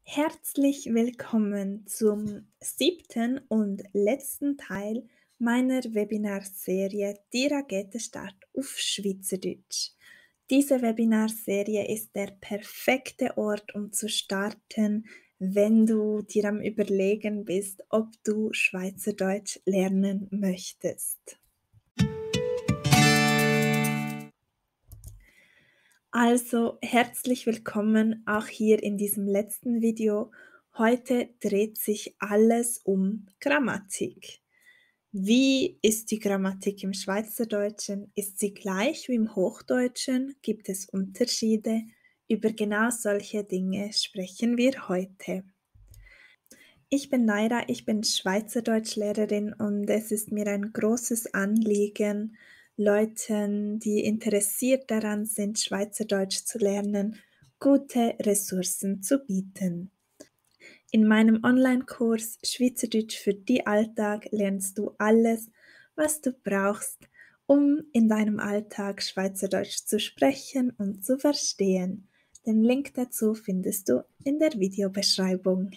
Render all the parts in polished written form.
Herzlich willkommen zum siebten und letzten Teil meiner Webinarserie «Die Rakete Start auf Schweizerdeutsch». Diese Webinarserie ist der perfekte Ort, um zu starten, wenn du dir am Überlegen bist, ob du Schweizerdeutsch lernen möchtest. Also herzlich willkommen auch hier in diesem letzten Video. Heute dreht sich alles um Grammatik. Wie ist die Grammatik im Schweizerdeutschen? Ist sie gleich wie im Hochdeutschen? Gibt es Unterschiede? Über genau solche Dinge sprechen wir heute. Ich bin Naira, ich bin Schweizerdeutschlehrerin und es ist mir ein großes Anliegen, Leuten, die interessiert daran sind, Schweizerdeutsch zu lernen, gute Ressourcen zu bieten. In meinem Online-Kurs Schweizerdeutsch für die Alltag lernst du alles, was du brauchst, um in deinem Alltag Schweizerdeutsch zu sprechen und zu verstehen. Den Link dazu findest du in der Videobeschreibung.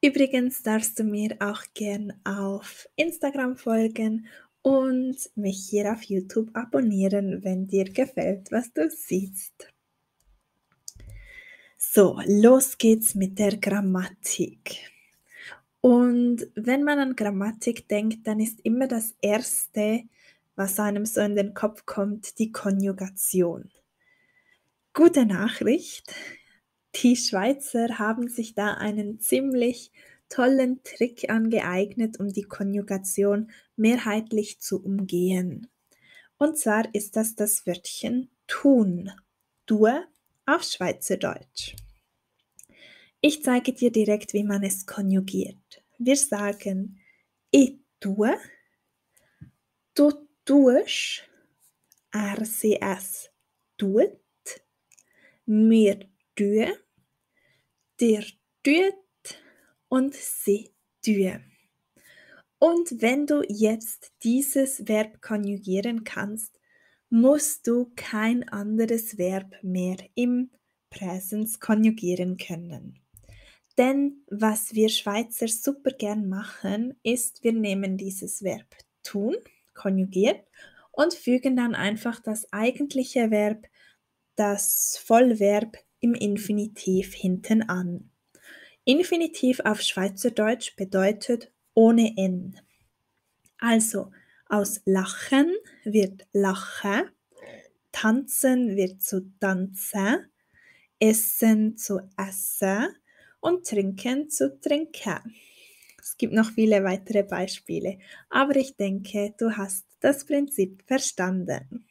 Übrigens darfst du mir auch gern auf Instagram folgen und mich hier auf YouTube abonnieren, wenn dir gefällt, was du siehst. So, los geht's mit der Grammatik. Und wenn man an Grammatik denkt, dann ist immer das Erste, was einem so in den Kopf kommt, die Konjugation. Gute Nachricht, die Schweizer haben sich da einen ziemlich tollen Trick angeeignet, um die Konjugation mehrheitlich zu umgehen. Und zwar ist das Wörtchen tun. Tue auf Schweizerdeutsch. Ich zeige dir direkt, wie man es konjugiert. Wir sagen ich tue, du tust, sie es tut, wir tun, dir tut und sie tue. Und wenn du jetzt dieses Verb konjugieren kannst, musst du kein anderes Verb mehr im Präsens konjugieren können. Denn was wir Schweizer super gern machen, ist, wir nehmen dieses Verb tun, konjugiert, und fügen dann einfach das eigentliche Verb, das Vollverb im Infinitiv hinten an. Infinitiv auf Schweizerdeutsch bedeutet ohne N. Also aus lachen wird lache, tanzen wird zu tanze, essen zu esse und trinken zu trinke. Es gibt noch viele weitere Beispiele, aber ich denke, du hast das Prinzip verstanden.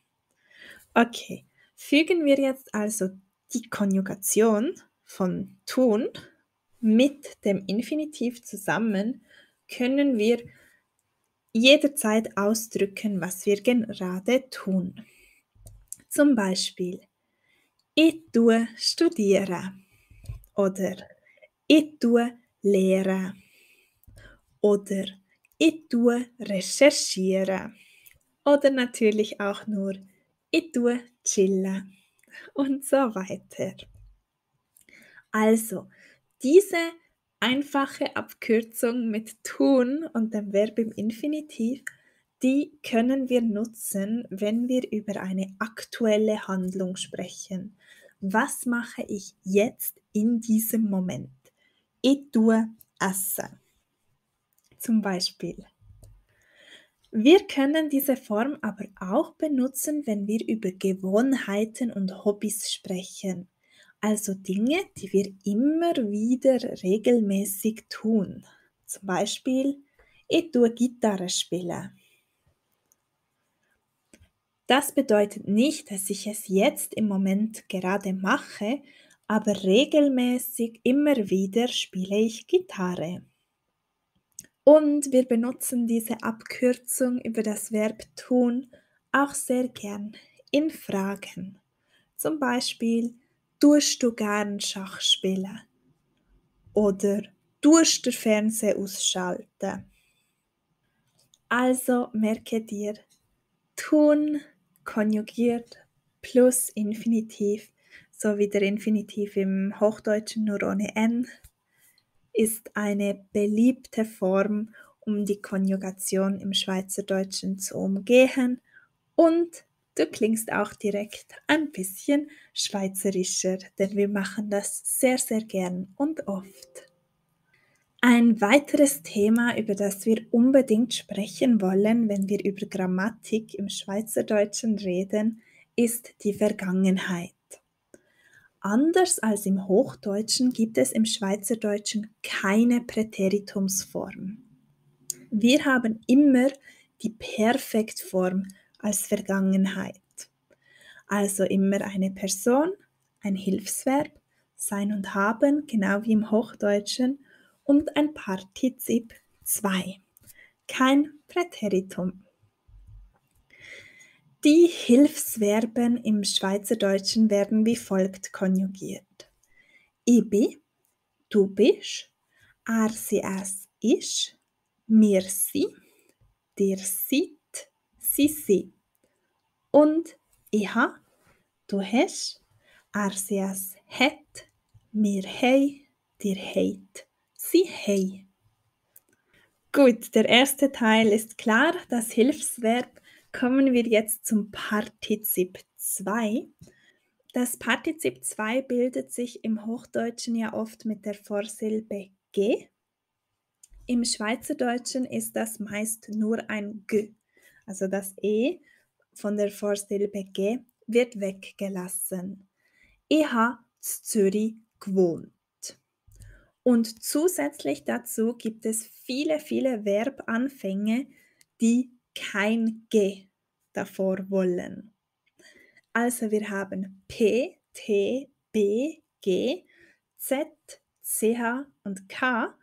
Okay, fügen wir jetzt also die Konjugation von tun mit dem Infinitiv zusammen, können wir jederzeit ausdrücken, was wir gerade tun. Zum Beispiel, ich tue studiere oder ich tue lehre oder ich tue recherchiere oder natürlich auch nur ich tue chillen und so weiter. Also, diese einfache Abkürzung mit tun und dem Verb im Infinitiv, die können wir nutzen, wenn wir über eine aktuelle Handlung sprechen. Was mache ich jetzt in diesem Moment? Ich tue essen. Zum Beispiel. Wir können diese Form aber auch benutzen, wenn wir über Gewohnheiten und Hobbys sprechen. Also Dinge, die wir immer wieder regelmäßig tun. Zum Beispiel, ich tue Gitarre spielen. Das bedeutet nicht, dass ich es jetzt im Moment gerade mache, aber regelmäßig immer wieder spiele ich Gitarre. Und wir benutzen diese Abkürzung über das Verb tun auch sehr gern in Fragen. Zum Beispiel, tust du gern Schach spielen? Oder tust du den Fernseher ausschalten? Also merke dir, tun konjugiert plus Infinitiv so wie der Infinitiv im Hochdeutschen nur ohne N, ist eine beliebte Form, um die Konjugation im Schweizerdeutschen zu umgehen, und du klingst auch direkt ein bisschen schweizerischer, denn wir machen das sehr, sehr gern und oft. Ein weiteres Thema, über das wir unbedingt sprechen wollen, wenn wir über Grammatik im Schweizerdeutschen reden, ist die Vergangenheit. Anders als im Hochdeutschen gibt es im Schweizerdeutschen keine Präteritumsform. Wir haben immer die Perfektform als Vergangenheit. Also immer eine Person, ein Hilfsverb, sein und haben, genau wie im Hochdeutschen, und ein Partizip 2. Kein Präteritum. Die Hilfsverben im Schweizerdeutschen werden wie folgt konjugiert. Ich bin, du bist, er, sie, es ist, wir sind, dir seid, sie sind. Und ich ha, du hast, er, sie, es hat, wir hei, dir heit, sie hei. Gut, der erste Teil ist klar, das Hilfsverb. Kommen wir jetzt zum Partizip 2. Das Partizip 2 bildet sich im Hochdeutschen ja oft mit der Vorsilbe G. Im Schweizerdeutschen ist das meist nur ein G. Also das E von der Vorsilbe G wird weggelassen. Ich habe in Zürich gewohnt. Und zusätzlich dazu gibt es viele, viele Verbanfänge, die kein G davor wollen. Also wir haben P, T, B, G, Z, CH und K.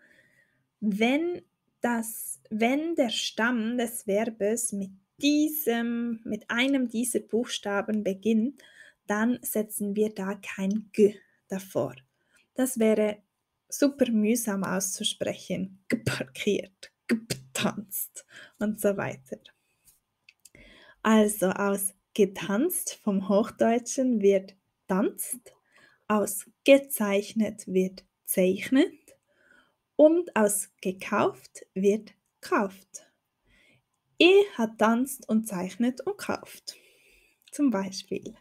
Wenn der Stamm des Verbes mit einem dieser Buchstaben beginnt, dann setzen wir da kein G davor. Das wäre super mühsam auszusprechen. Geparkiert, getanzt und so weiter. Also aus getanzt vom Hochdeutschen wird tanzt, aus gezeichnet wird zeichnet und aus gekauft wird kauft. Ich habe tanzt und zeichnet und kauft. Zum Beispiel.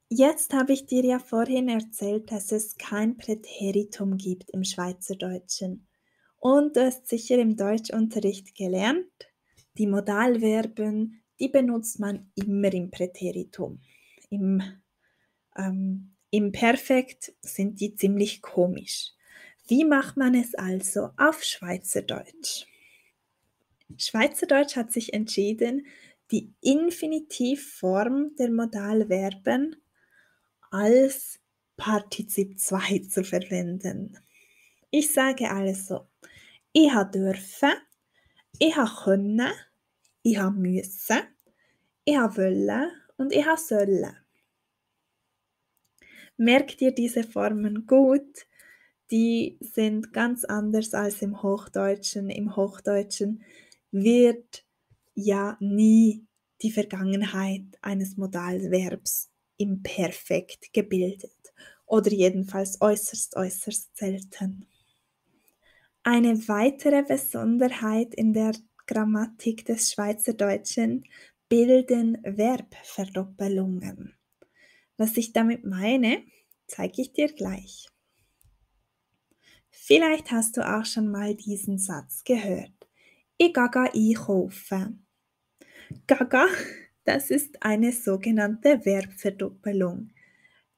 Jetzt habe ich dir ja vorhin erzählt, dass es kein Präteritum gibt im Schweizerdeutschen. Und du hast sicher im Deutschunterricht gelernt, die Modalverben, die benutzt man immer im Präteritum. Im Perfekt sind die ziemlich komisch. Wie macht man es also auf Schweizerdeutsch? Schweizerdeutsch hat sich entschieden, die Infinitivform der Modalverben als Partizip 2 zu verwenden. Ich sage also, ich habe dürfen, ich habe können, ich habe müssen, ich habe wollen und ich habe sollen. Merkt ihr diese Formen gut? Die sind ganz anders als im Hochdeutschen. Im Hochdeutschen wird ja nie die Vergangenheit eines Modalverbs im Perfekt gebildet oder jedenfalls äußerst, äußerst selten. Eine weitere Besonderheit in der Grammatik des Schweizerdeutschen bilden Verbverdoppelungen. Was ich damit meine, zeige ich dir gleich. Vielleicht hast du auch schon mal diesen Satz gehört. Ich gehe einkaufen. Gaga, das ist eine sogenannte Verbverdoppelung.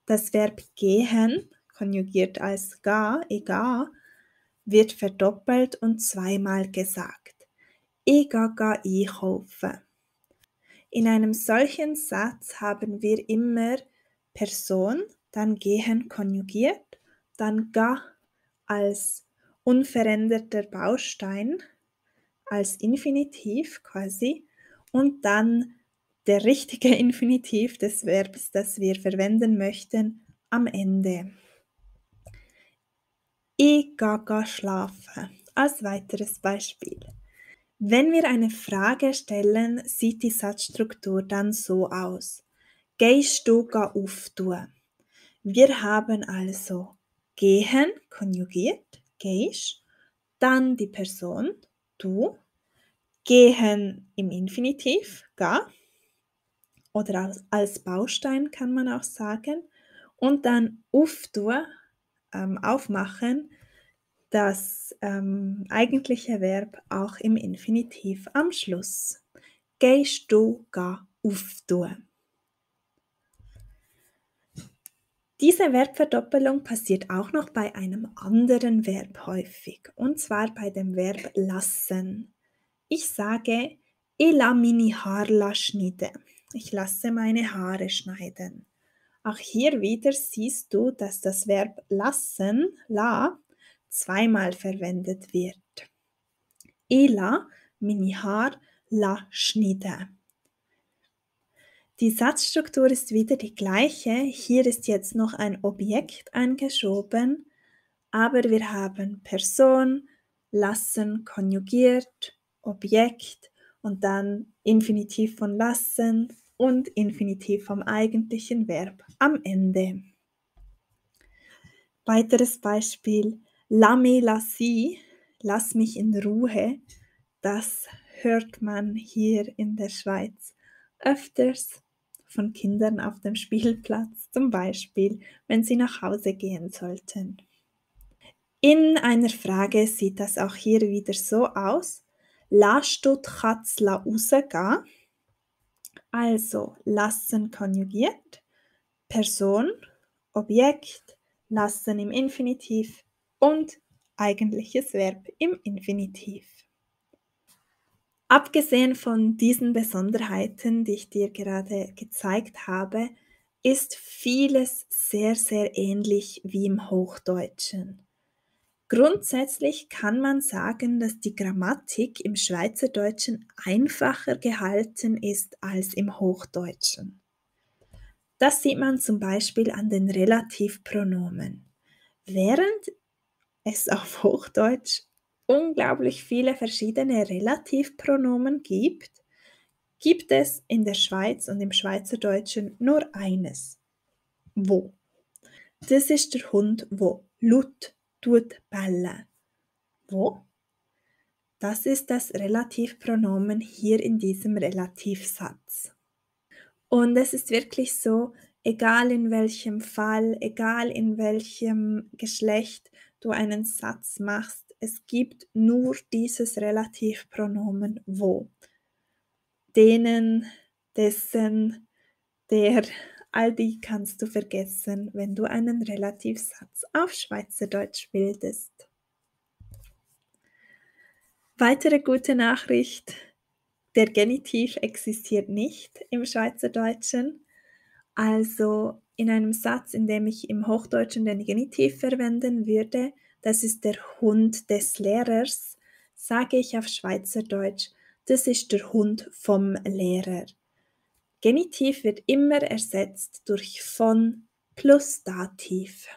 Das Verb gehen, konjugiert als ga, ich gehe, wird verdoppelt und zweimal gesagt. Ich gehe einkaufen. In einem solchen Satz haben wir immer Person, dann gehen konjugiert, dann ga als unveränderter Baustein, als Infinitiv quasi, und dann der richtige Infinitiv des Verbs, das wir verwenden möchten, am Ende. Ich gehe schlafen. Als weiteres Beispiel. Wenn wir eine Frage stellen, sieht die Satzstruktur dann so aus. Gehst du auftun? Wir haben also gehen konjugiert, gehst, dann die Person, du, gehen im Infinitiv, ga, oder als Baustein kann man auch sagen, und dann auftun, aufmachen, das eigentliche Verb auch im Infinitiv am Schluss. Gehst du auftun? Diese Verbverdoppelung passiert auch noch bei einem anderen Verb häufig, und zwar bei dem Verb lassen. Ich sage, ich la mini Haarla schneide. Ich lasse meine Haare schneiden. Auch hier wieder siehst du, dass das Verb lassen, la, zweimal verwendet wird. Ich la mini Haar la schneide. Die Satzstruktur ist wieder die gleiche. Hier ist jetzt noch ein Objekt eingeschoben, aber wir haben Person, lassen konjugiert, Objekt und dann Infinitiv von lassen und Infinitiv vom eigentlichen Verb am Ende. Weiteres Beispiel, Lami lassi, lass mich in Ruhe. Das hört man hier in der Schweiz öfters von Kindern auf dem Spielplatz, zum Beispiel, wenn sie nach Hause gehen sollten. In einer Frage sieht das auch hier wieder so aus. Lass du die Katze rausgehen? Also lassen konjugiert, Person, Objekt, lassen im Infinitiv und eigentliches Verb im Infinitiv. Abgesehen von diesen Besonderheiten, die ich dir gerade gezeigt habe, ist vieles sehr, sehr ähnlich wie im Hochdeutschen. Grundsätzlich kann man sagen, dass die Grammatik im Schweizerdeutschen einfacher gehalten ist als im Hochdeutschen. Das sieht man zum Beispiel an den Relativpronomen. Während es auf Hochdeutsch unglaublich viele verschiedene Relativpronomen gibt, gibt es in der Schweiz und im Schweizerdeutschen nur eines. Wo. Das ist der Hund, wo laut tut bellen. Wo? Das ist das Relativpronomen hier in diesem Relativsatz. Und es ist wirklich so, egal in welchem Fall, egal in welchem Geschlecht du einen Satz machst, es gibt nur dieses Relativpronomen wo. Denen, dessen, der, all die kannst du vergessen, wenn du einen Relativsatz auf Schweizerdeutsch bildest. Weitere gute Nachricht, der Genitiv existiert nicht im Schweizerdeutschen. Also in einem Satz, in dem ich im Hochdeutschen den Genitiv verwenden würde, das ist der Hund des Lehrers, sage ich auf Schweizerdeutsch, das ist der Hund vom Lehrer. Genitiv wird immer ersetzt durch von plus Dativ.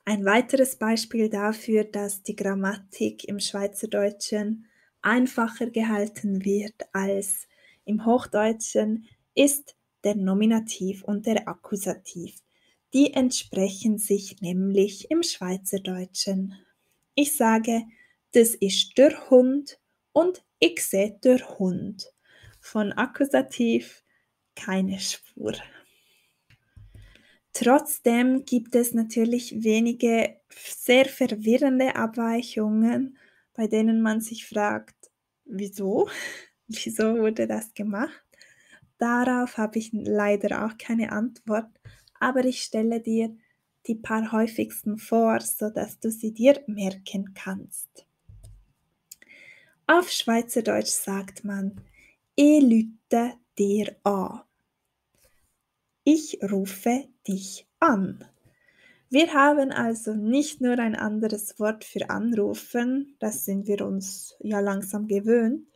Ein weiteres Beispiel dafür, dass die Grammatik im Schweizerdeutschen einfacher gehalten wird als im Hochdeutschen, ist der Nominativ und der Akkusativ. Die entsprechen sich nämlich im Schweizerdeutschen. Ich sage, das ist der Hund und ich sehe der Hund. Von Akkusativ keine Spur. Trotzdem gibt es natürlich wenige sehr verwirrende Abweichungen, bei denen man sich fragt, wieso? Wieso wurde das gemacht? Darauf habe ich leider auch keine Antwort, aber ich stelle dir die paar häufigsten vor, sodass du sie dir merken kannst. Auf Schweizerdeutsch sagt man, ich lüte dir an. Ich rufe dich an. Wir haben also nicht nur ein anderes Wort für anrufen, das sind wir uns ja langsam gewöhnt,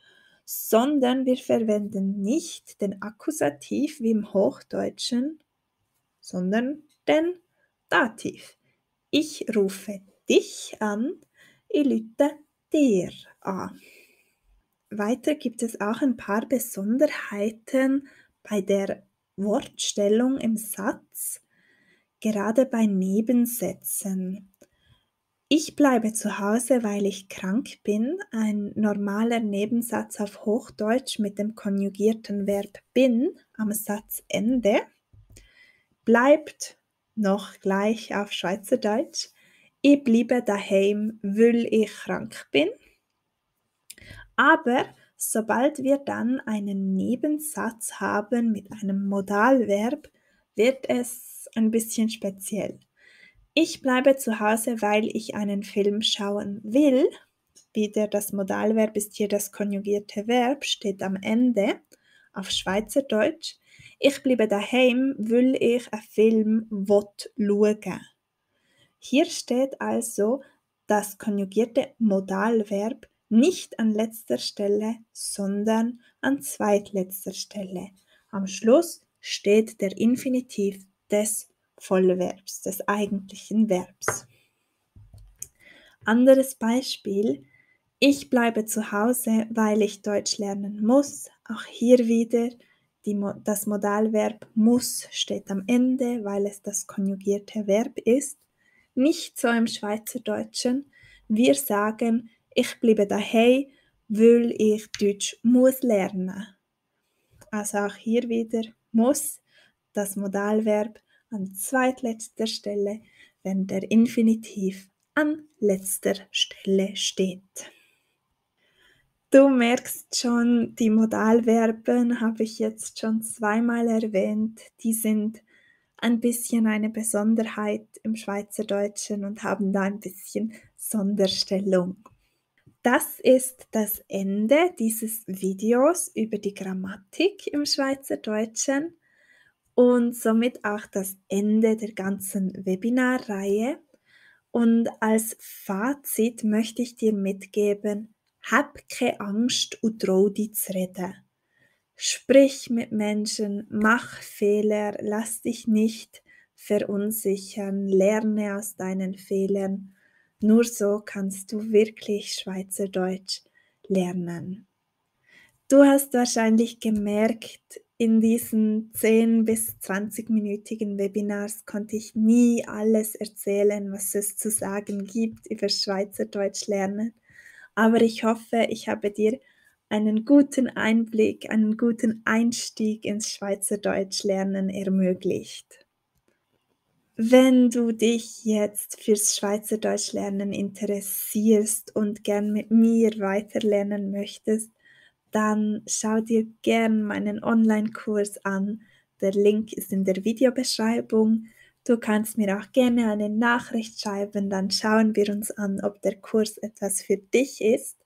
sondern wir verwenden nicht den Akkusativ wie im Hochdeutschen, sondern den Dativ. Ich rufe dich an, ich lüte dir an. Weiter gibt es auch ein paar Besonderheiten bei der Wortstellung im Satz, gerade bei Nebensätzen. Ich bleibe zu Hause, weil ich krank bin, ein normaler Nebensatz auf Hochdeutsch mit dem konjugierten Verb bin am Satzende. Bleibt noch gleich auf Schweizerdeutsch. Ich bleibe daheim, weil ich krank bin. Aber sobald wir dann einen Nebensatz haben mit einem Modalverb, wird es ein bisschen speziell. Ich bleibe zu Hause, weil ich einen Film schauen will. Wieder das Modalverb ist hier das konjugierte Verb, steht am Ende auf Schweizerdeutsch. Ich bleibe daheim, weil ich einen Film schauen. Hier steht also das konjugierte Modalverb nicht an letzter Stelle, sondern an zweitletzter Stelle. Am Schluss steht der Infinitiv des Vollverbs, des eigentlichen Verbs. Anderes Beispiel. Ich bleibe zu Hause, weil ich Deutsch lernen muss. Auch hier wieder das Modalverb muss steht am Ende, weil es das konjugierte Verb ist. Nicht so im Schweizerdeutschen. Wir sagen, ich bleibe daheim, weil ich Deutsch muss lernen. Also auch hier wieder muss das Modalverb an zweitletzter Stelle, wenn der Infinitiv an letzter Stelle steht. Du merkst schon, die Modalverben habe ich jetzt schon zweimal erwähnt. Die sind ein bisschen eine Besonderheit im Schweizerdeutschen und haben da ein bisschen Sonderstellung. Das ist das Ende dieses Videos über die Grammatik im Schweizerdeutschen und somit auch das Ende der ganzen Webinarreihe. Und als Fazit möchte ich dir mitgeben, hab keine Angst und trau dich zu reden. Sprich mit Menschen, mach Fehler, lass dich nicht verunsichern, lerne aus deinen Fehlern. Nur so kannst du wirklich Schweizerdeutsch lernen. Du hast wahrscheinlich gemerkt, in diesen 10 bis 20-minütigen Webinars konnte ich nie alles erzählen, was es zu sagen gibt über Schweizerdeutsch lernen. Aber ich hoffe, ich habe dir einen guten Einblick, einen guten Einstieg ins Schweizerdeutsch lernen ermöglicht. Wenn du dich jetzt fürs Schweizerdeutsch lernen interessierst und gern mit mir weiterlernen möchtest, dann schau dir gern meinen Online-Kurs an. Der Link ist in der Videobeschreibung. Du kannst mir auch gerne eine Nachricht schreiben, dann schauen wir uns an, ob der Kurs etwas für dich ist.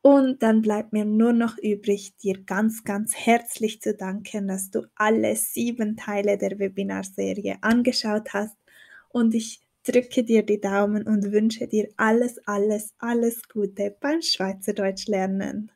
Und dann bleibt mir nur noch übrig, dir ganz, ganz herzlich zu danken, dass du alle 7 Teile der Webinarserie angeschaut hast. Und ich drücke dir die Daumen und wünsche dir alles, alles, alles Gute beim Schweizerdeutsch lernen.